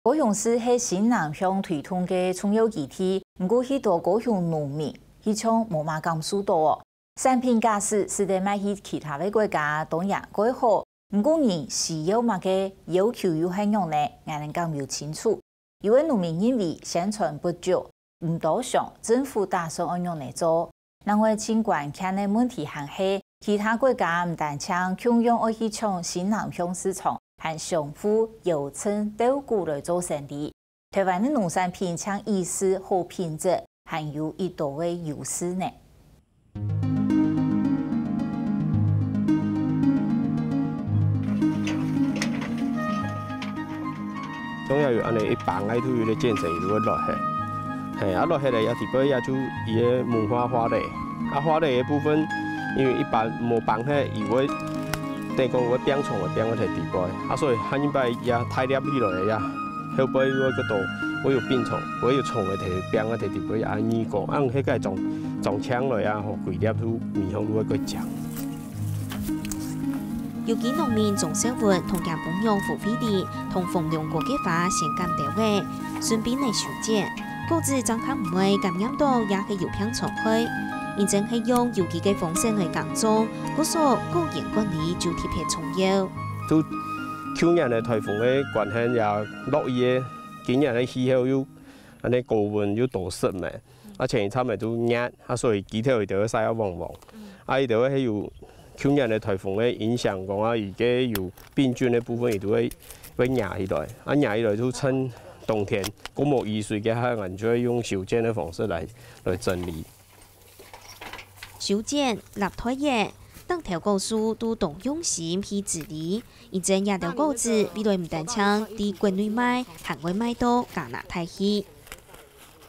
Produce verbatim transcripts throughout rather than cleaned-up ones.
高雄市係新南向推動个重要基地，毋過，許多高雄農民，佢像無麼感受到哦。產品假使使得賣去其他个國家，當然蓋好，毋過人需要麼个，要求又係仰呢？𠊎等敢有清楚？有个農民認為宣傳不足，毋多想政府打算愛仰呢做。另外，盡關鍵个問題還係，其他國家毋單淨共樣愛去搶新南向市場，還相互邀請鬥鼓來做生理。台灣个農產品淨以示好品質，還有已多个優勢呢。 中央有恁呢一板，該就有个漸層，就會落去。嘿，啊落去咧，也底背也就伊个文化花咧。啊花咧个部分，因為一般無板嘿，伊會等於講會變重，會變到底背。啊所以下一擺也大粒起來个呀，後背會个多，會有變重，會有重个提變个提底背啊，你講，啊，迄个種種槍來啊，吼，規粒都面向都會个強。 有機農民鍾秀文同厥餔娘胡惠理同紅龍果个花先剪掉仔，順便來修剪。果子正較毋會感染到也係有病蟲害。因為係用有機个方式來耕種，故所果園管理就特別重要。就舊年个颱風个關係也落雨个，今年个氣候又恁呢高溫又多濕咩。 啊前一站个都熱，啊所以枝頭佢兜會曬到黃黃。啊佢兜係有舊年个颱風个影響，講啊，佢个有病菌个部分，佢都會會壓起來。啊壓起來就趁冬天，過無雨水个下，𠊎就會用修剪个方式來來整理。修剪、立台葉，頂頭高樹都當用心去治理。因為這兜果子未來毋單淨在國內賣，還會賣到加拿大去。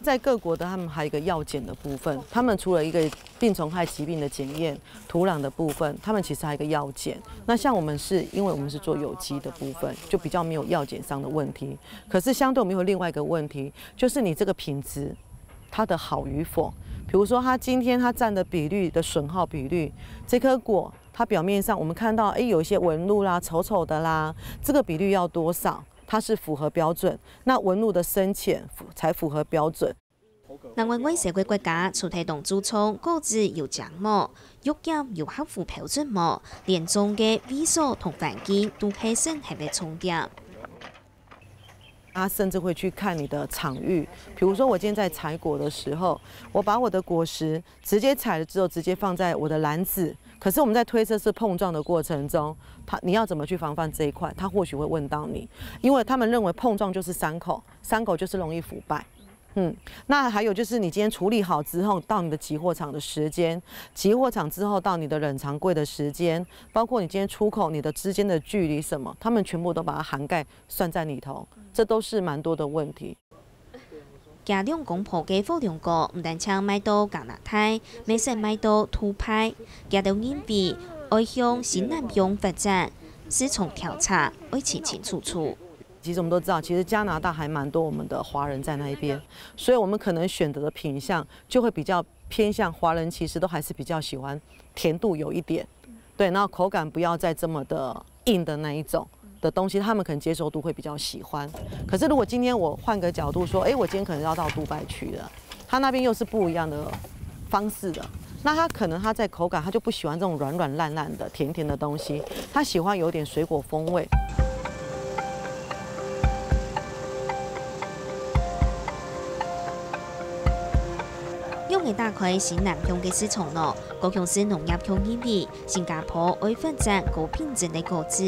在各國的他們還有一個藥檢的部分，他們除了一個病蟲害疾病的檢驗、土壤的部分，他們其實還有一個藥檢。那像我們是因為我們是做有機的部分，就比較沒有藥檢上的問題。可是相對我們有另外一個問題，就是你這個品質它的好與否，比如說它今天它佔的比率的損耗比率，這顆果它表面上我們看到，哎，有一些紋路啦、醜醜的啦，這個比率要多少？ 它是符合標準，那紋路的深淺才符合標準。另外，外銷个國家除忒當注重果子有靚無、藥檢有合乎標準無，連種个位所同環境都係審核个重點。他甚至會去看你的場域，比如說我今天在採果的時候，我把我的果實直接採了之後，直接放在我的籃子，可是我們在推測是碰撞的過程中，他你要怎麼去防範這一塊？他或許會問到你，因為他們認為碰撞就是傷口，傷口就是容易腐敗。嗯，那還有就是你今天處理好之後，到你的集貨場的時間，集貨場之後到你的冷藏櫃的時間，包括你今天出口你的之間的距離什麼，他們全部都把它涵蓋算在裡頭，這都是蠻多的問題。厥兩公婆个火龍果毋單淨賣到加拿大，乜識賣到杜拜。厥兜認為愛向新南向發展，市場調查愛清清楚楚。其實我們都知道，其實加拿大還蠻多我們的華人在那一邊，所以我們可能選擇的品相就會比較偏向華人，其實都還是比較喜歡甜度有一點，對，然後口感不要再這麼的硬的那一種的東西，他們可能接受度會比較喜歡。可是如果今天我換個角度說，哎，我今天可能要到杜拜去了，他那邊又是不一樣的方式的，那他可能他在口感他就不喜歡這種軟軟爛爛的、甜甜的東西，他喜歡有點水果風味。仰仔打開新南向个市場呢？高雄市農業局認為，新加坡愛發展高品質个果子，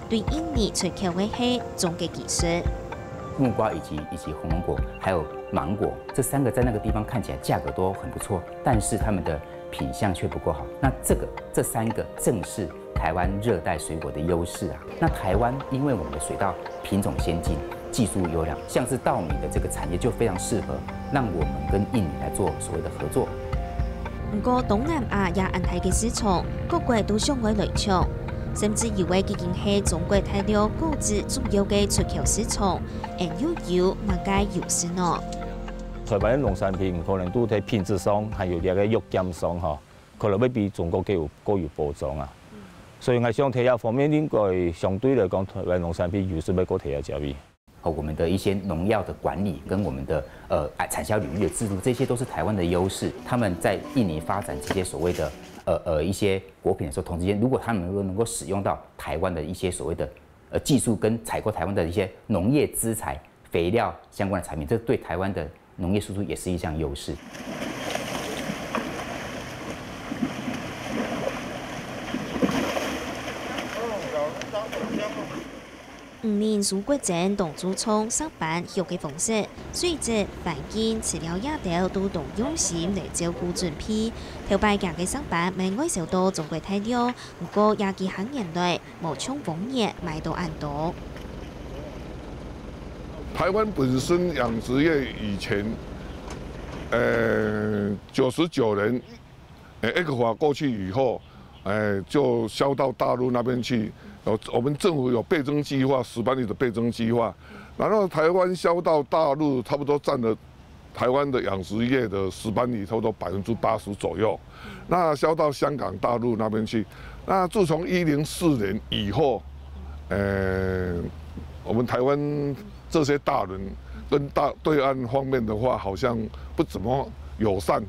對印尼出口个係種个技術。木瓜以及以及火龍果，還有芒果，這三個在那個地方看起來價格都很不錯，但是他們的品相卻不夠好。那這個這三個正是台灣熱帶水果的優勢啊。那台灣因為我們的水稻品種先進，技術優良，像是稻米的這個產業就非常適合讓我們跟印尼來做所謂的合作。毋過東南亞也恁大个市場，各國都想愛來搶，甚至以為已經係中國大陸果子主要个出口市場，恁又有麼个優勢呢？台灣个農產品可能都在品質上，還有這個藥檢上吼，可能會比中國更有更有保障啊。所以𠊎想在這方面應該相對來講，台灣農產品優勢會較在這位。呃，我们的一些农药的管理，跟我们的呃产销履历的制度，这些都是台湾的优势。他们在印尼发展这些所谓的呃呃一些果品的时候，同时间如果他们能够能够使用到台湾的一些所谓的呃技术，跟采购台湾的一些农业资材、肥料相关的产品，这对台湾的农业输出也是一项优势。五名蘇國珍當初從上班畜个方式，水質、環境、飼料這兜都當用心來照顧準備。頭擺行个上班乜愛銷到中國大陸，毋過這幾下年來，無像往年賣到恁多。台灣本身養殖業以前，呃，九十九年，呃，ECFA过去以后，哎，就销到大陆那边去。有我们政府有倍增计划，石斑鱼的倍增计划，然后台湾销到大陆差不多占了台湾的养殖业的石斑鱼差不多百分之八十左右。那销到香港、大陆那边去，那自从一零四年以后，呃，我们台湾这些大轮跟大对岸方面的话，好像不怎么友善，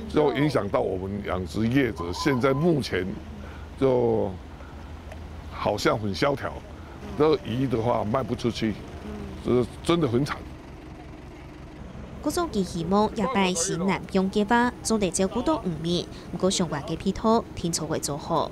就影响到我们养殖业者。现在目前就好像很萧条，这个鱼的话卖不出去，这真的很惨。故所佢希望這擺新南向計畫做得照顧到漁民，毋過相關个配套定著會做好。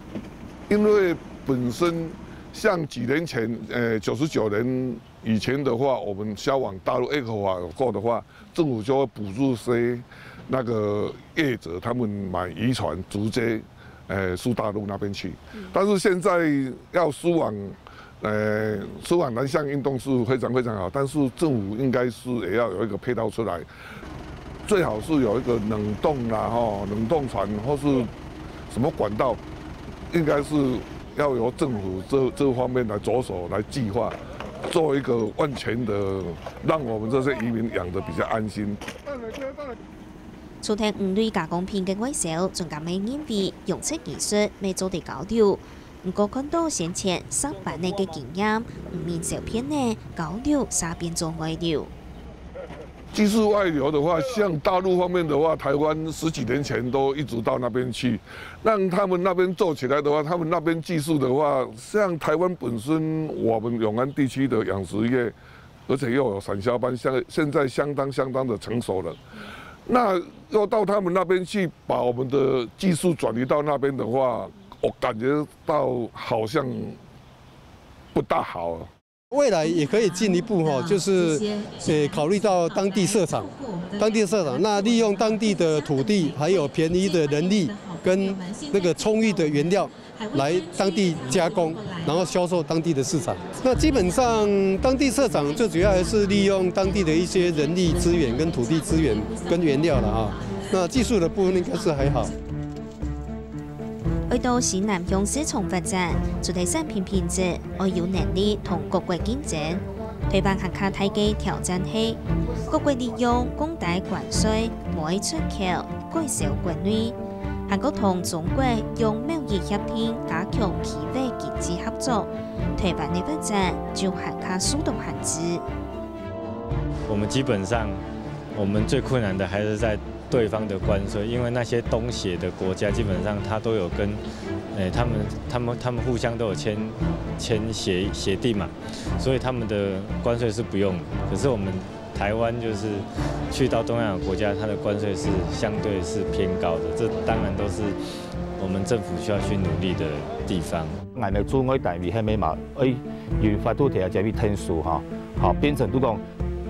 因为本身像几年前，呃，九十九年以前的话，我们销往大陆 ECFA 有过的话，政府就会补助些那个业者他们买渔船直接，呃，输大陆那边去。但是现在要输往，呃，输往南向运动是非常非常好，但是政府应该是也要有一个配套出来，最好是有一个冷冻啦，吼，冷冻船或是什么管道，应该是要由政府这这方面来着手来计划，做一个万全的，让我们这些渔民养得比较安心。除忒魚類加工品个外銷，專家乜認為養殖技術乜做得交流。毋過看到先前上班个經驗，毋免小片呢，交流煞變做外流。技术外流的话，像大陆方面的话，台湾十几年前都一直到那边去，让他们那边做起来的话，他们那边技术的话，像台湾本身我们永安地区的养殖业，而且又有产销班，现现在相当相当的成熟了。那要到他们那边去把我们的技术转移到那边的话，我感觉到好像不大好。未来也可以进一步哈，就是呃考虑到当地设厂，当地设厂，那利用当地的土地，还有便宜的人力跟那个充裕的原料，来当地加工，然后销售当地的市场。那基本上当地设厂最主要还是利用当地的一些人力资源、跟土地资源、跟原料了哈。那技术的部分应该是还好。爱到新南向市场发展，除忒产品品质，爱有能力同各国竞争。台湾还较大个挑战系，各国利用降低关税、买出口、改销国内。 还过同中国用贸易协定加强区域经济合作，台湾个发展就还较受到限制。我们基本上，我们最困难的还是在对方的关税，因为那些东协的国家基本上他都有跟，诶，他们他们他们互相都有签签协协定嘛，所以他们的关税是不用的。可是我们 台湾就是去到东南亚国家，它的关税是相对是偏高的，这当然都是我们政府需要去努力的地方。𠊎等駐外单位係毋係嘛，愛有法度提下這位天數哈，好變成就講，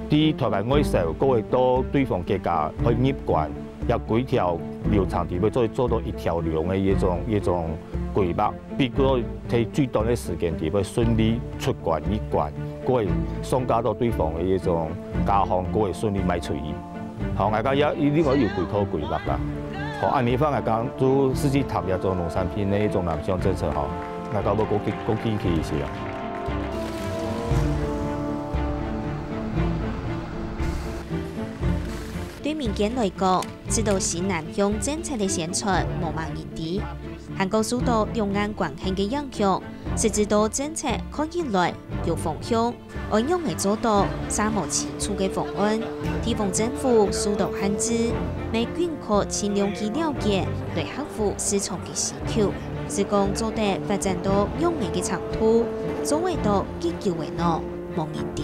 對台灣外銷，各位到對方國家愛入關，也規條流程地位做做到一條龍的一種一種規劃。 比較在最短的時間裡會順利出關入關，過會上架到對方的一種加行，過會順利賣出去。好，𠊎講也一定要有規套規劃啦。好，恁樣話，𠊎講就實際談這種農產品的一種南向政策吼，𠊎講會過進過進去一些啊。對民間來講，知道新南向政策的宣傳無麼人知。 還過受到兩岸關係个影響，實質到政策看起來，有方向，愛仰仔做到，嗄無清楚个方案，地方政府受到限制，乜更較盡量去了解，來合乎市場个需求，係講做得發展到仰仔个程度，做會到幾久个呢？無人知。